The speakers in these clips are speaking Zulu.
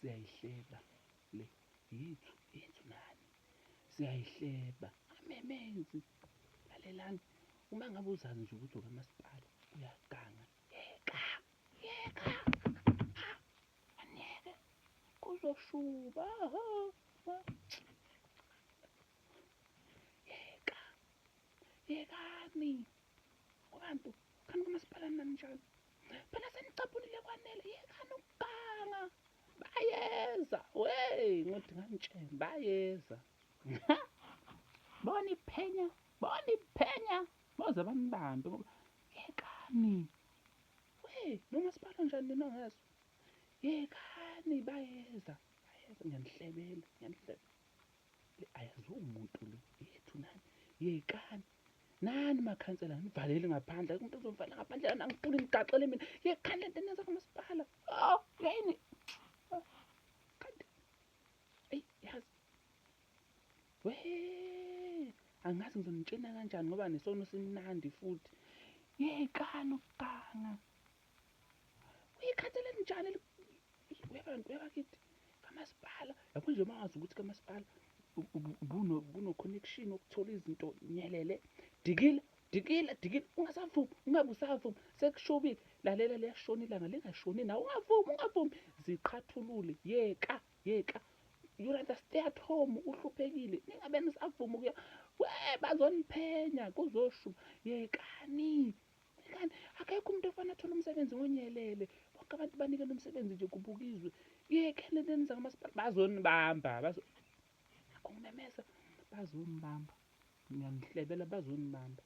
Siyayihleba le yethu, yethu nani. Siyayihleba. Amemezi. Lalelani. Uma ngabe uzazi nje ukuthi okamasipala uyaganga, yeka, yeka. Ha, aniyeke. Kuzoshuba. Yeka. Yekani. Kubantu, khani kumasipala nani njalo. Phela senicaphunile kwanele, yekani ukuganga. Bayeza, wey, ngothi ngangitshela, bayeza. Bona iphenya, bona iphenya. Boze banibambe ngoba yekani. Wey, nomasipala njani nina ngezwa. Yekani bayeza, bayeza ngiyanihlebela, ngiyanihlebela. Le ayaziwa umuntu le yethu nani. Yekani. Nani makhansela ngivalele ngaphandle umuntu uzomvalela ngaphandle lana angifuni ngigaxele mina. Yekani lento enenza kamasipala. Oh, yini? Kanti eyi yazi. We angazi ngizonitshena kanjani ngoba nesono simnandi futhi. Yekani ukuganga. Uyikhathele njani webantu webakithi kamasipala yabo nje uma wazi ukuthi kamasipala kuno-connection wokuthola izinto nyelele dikila dikila dikila ungasavumi ungabe usavuma sekushubile lalela liyashona ilanga lingashoni nawe ungavumi ungavumi ziqhathulule yeka yeka you rather stay at home uhluphekile ningabe nisavuma ukuya we bazoniphenya kuzoshuba yekani. Ngani akekho umuntu ofana athole umsebenzi ngonyelele. Bonke abantu banikele umsebenzi nje kubukizwe. Yeke lento enza kamasipala bazonibamba bazo Nakho ngimemeza bazonibamba. Ngiyanihlebela bazonibamba.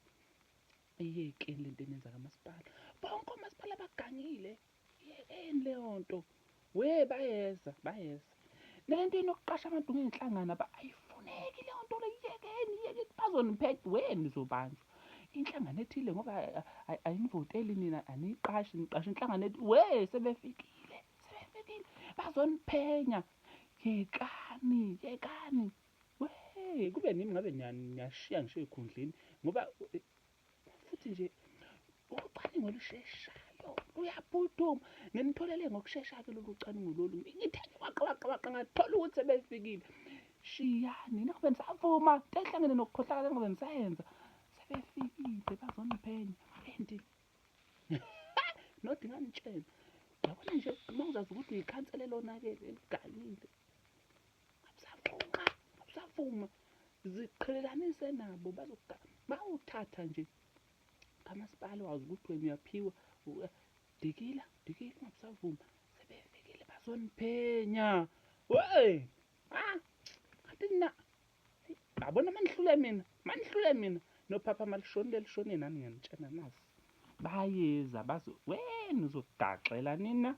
Iyekeni lento enenza kamasipala. Bonke omasipala bagangile. Yekeni leyo nto. We bayeza, bayeza. Nalento inokuqasha abantu ngey'nhlangano ayifuneki leyo nto le yekeni, yekeni bazoniphetha we nizobanjwa. Inhlangano ethile ngoba ayinivoteli nina aniyiqashi niqasha inhlangano ethi we sebefikile, sebefikile bazoniphenya. Yekani, yekani. We kube nimi ngabe niyashiya ngisho ey'khundleni ngoba futhi nje ucwaningo olusheshayo luyaphuthuma nginitholele ngokushesha-ke lolu cwaningo lolu ngithe waqa waqa waqa ngathola ukuthi sebefikile shiyani ningabe nisavuma into ehlangene nokukhohlakala ningabe nisayenza sebefikile bazoniphenya and nodi nganitshela yabona nje uma uzazi ukuthi uyikhansela elonakele eligangile abusavuma abusavuma ziqhelelanise nabo bazokugama bawuthatha nje kamasipala wazi ukuthi wena uyaphiwa dikila dikila ungabusavuma sebefikile bazoniphenya we ah kanti nina yabona manihlule mina manihlule mina nophapha malishonile lishone nani ngiyanitshena nazi bayeza bazo wena uzogaxela nina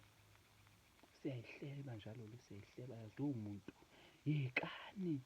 siyayihleba njalo le siyayihleba yazi umuntu yekani.